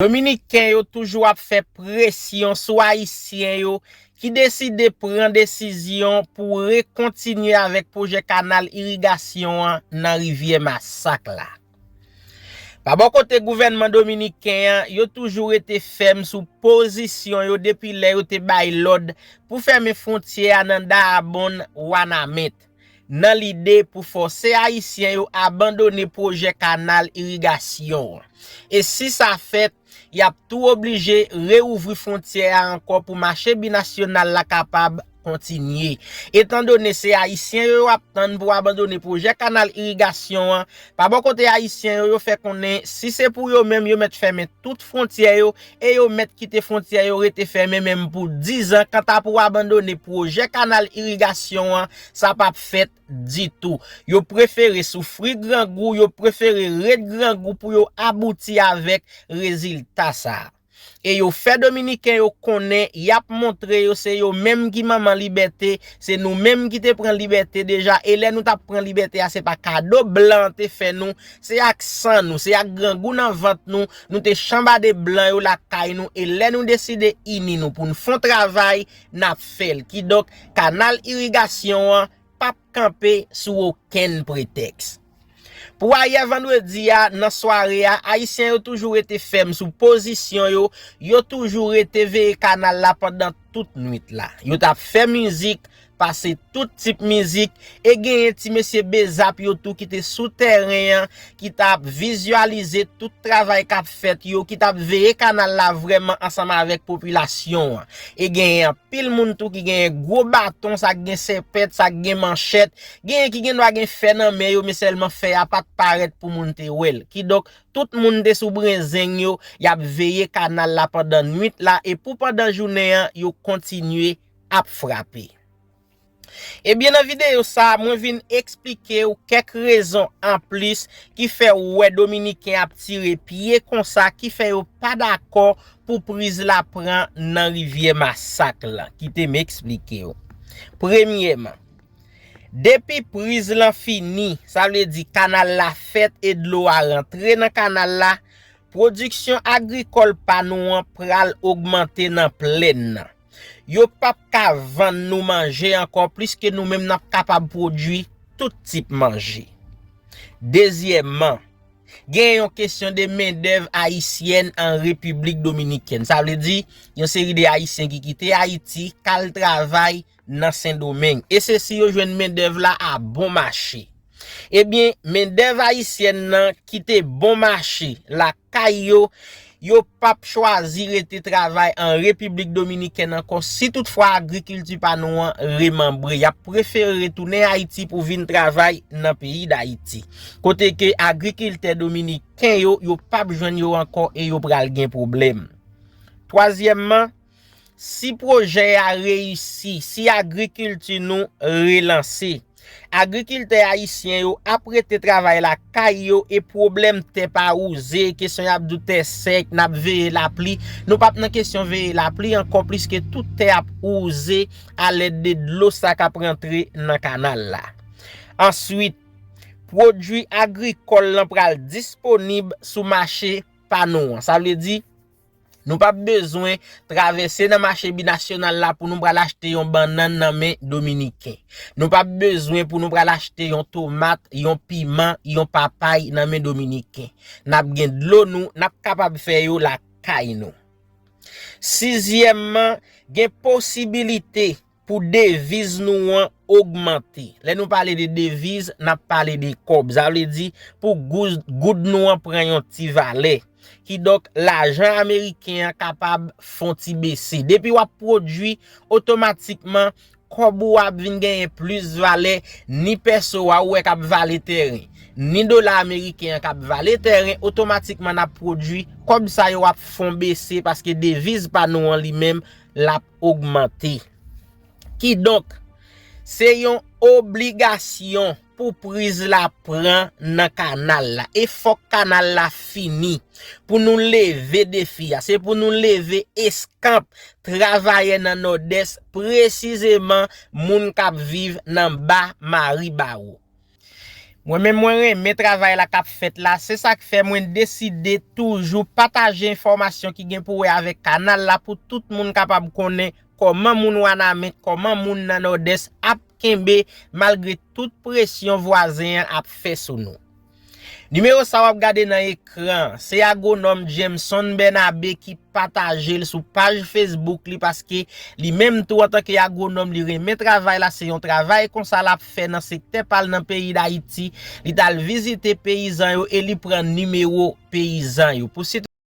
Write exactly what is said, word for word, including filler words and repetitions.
Dominiken yo toujou ap fè presyon sou Ayisyen yo ki deside pran desizyon pou rekontinye avèk pwojè kanal irigasyon an nan Rivyè Masak la. Pa bò kote gouvènman dominiken an, yo toujou rete fèm sou pozisyon yo depi lè yo te bay lòd pou fèmen fwontyè a nan Dahbon, Wanament, nan lide pou fòse Ayisyen yo abandone pwojè kanal irigasyon an. E si sa fèt, y ap tou oblije reouvri fwontyè a ankò pou mache binasyonal la kapab kontinye. Etandone se Ayisyen yo yo ap tann pou abandone pwojè kanal irigasyon an, pa bò kote Ayisyen yo yo fè konnen si se pou yo menm yo mèt fèmen tout fwontyè yo e yo mèt kite fwontyè yo rete fèmen menm pou dizan, kanta pou abandone pwojè kanal irigasyon an, sa p ap fèt ditou. Yo prefere soufri grangou, yo prefere ret grangou pou yo abouti avèk rezilta sa a. E yo fè Dominiken yo konnen y ap montre yo se yo menm ki manman libète, se nou menm ki te pran libète deja, e lè nou t ap pran libète a, se pa kado blan an te fè nou, se ak san nou, se ak grangou nan vant nou, nou te chanbade blan yo lakay nou, e lè nou deside ini nou pou n fè yon travay, n ap fè l. Kidonk, kanal irigasyon an p ap kanpe sou okenn pretèks. Pou ayè vandredi a, nan sware a, Ayisyen yo toujou rete fèm sou pozisyon yo, yo toujou rete veye kanal la pandan tout nwit la. Yo t ap fè mizik, pase tout tip mizik, e genyen ti mesye bezap yo tou ki te sou tèren an, ki t ap vizyalize tout travay k ap fèt yo, ki t ap veye kanal la vrèman ansanm avèk popilasyon an. E genyen anpil moun tou ki genyen gwo baton, sa k gen sèpèt, sa k gen manchèt, genyen ki gendwa gen fè nan men yo, men sèlman fè a pa t parèt pou moun te wè l. Kidonk, tout moun te sou brenzeng yo, y ap veye kanal la pandan nwit la, e pou pandan jounen an, yo kontinye ap frape. Ebyen, nan videyo sa a, mwen vin eksplike w kèk rezon anplis ki fè w wè Dominiken ap tire pye konsa, ki fè yo pa dakò pou priz la pran nan Rivyè Masak la. Kite m eksplike w. Premyèman, depi priz lan fini, sa vle di kanal la fèt e dlo a rantre nan kanal la, pwodiksyon agrikòl pa nou an pral ogmante nan plèn nan. Yo p ap ka vann nou manje ankò, pliske nou menm n ap kapab pwodui tout tip manje. Dezyèmman, gen yon kesyon de mendèv ayisyèn an Repiblik Dominikèn. Sa vle di, yon seri de Ayisyen ki kite Ayiti, k al travay nan Sendomeng. E se si yo jwenn mendèv la a bon mache. Ebyen, mendèv ayisyèn nan kite bon mache lakay yo, yo p ap chwazi rete travay an Repiblik Dominikèn ankò si toutfwa agrikilti pa nou an remanbre. Y ap prefere retounen Ayiti pou vin travay nan peyi Dayiti. Kote ke agrikiltè dominiken yo, yo p ap jwenn yo ankò e yo pral gen pwoblèm. Twazyèmman, si pwojè a reyisi, si agrikilti nou relanse, agrikiltè ayisyen yo ap rete travay lakay yo e pwoblèm tè pa wouze, kesyon y ap di w tè sèk, n ap veye lapli. Nou p ap nan kesyon veye lapli ankò, pliske tout tè ap wouze alèd de dlo sa k ap rantre nan kanal la. Answit, pwodui agrikòl lan pral disponib sou mache pa nou an. Sa vle di, nou p ap bezwen travèse nan mache binasyonal la pou nou pral achte yon bannann nan men Dominiken. Nou p ap bezwen pou nou pral achte yon tomat, yon piman, yon papay nan men Dominiken. N ap gen dlo nou, n ap kapab fè yo lakay nou. Sizyèmman, gen posibilite pou deviz nou an ogmante. Lè nou pale de deviz, n ap pale de kòb. Sa vle di, pou goud, goud nou an pran yon ti valè. Kidonk, lajan ameriken an kapab fè yon ti bese. Depi w ap pwodui, otomatikman, kòb ou ap vin genyen plis valè, ni pèso a ou wè k ap vale tèren, ni dola ameriken an k ap vale tèren, otomatikman n ap pwodui, kòb sa yo ap fè yon bese paske deviz pa nou an li menm, l ap ogmante. Kidonk, se yon obligasyon pou priz la pran nan kanal la. E fòk kanal la fini pou nou leve defi a. Se pou nou leve eskanp travayè nan Nòdès, presizeman moun k ap viv nan Ba Maribawo. Mwen menm mwen renmen travay la k ap fèt la, se sa k fè mwen deside toujou pataje enfòmasyon ki gen pou wè avèk kanal la pou tout moun kapab konnen kòman moun Wanament, kòman moun nan Nòdès ap kenbe malgre tout presyon vwazen an ap fè sou nou. Nimewo sa w ap gade nan ekran, se agwonòm Jameson Bernabe ki pataje l sou paj Facebook li, paske li menm tou antanke agwonòm li renmen travay la, se yon travay konsa l ap fè nan sektè pa l nan peyi Dayiti. Li t al vizite peyizan yo e li pran nimewo peyizan yo. Pou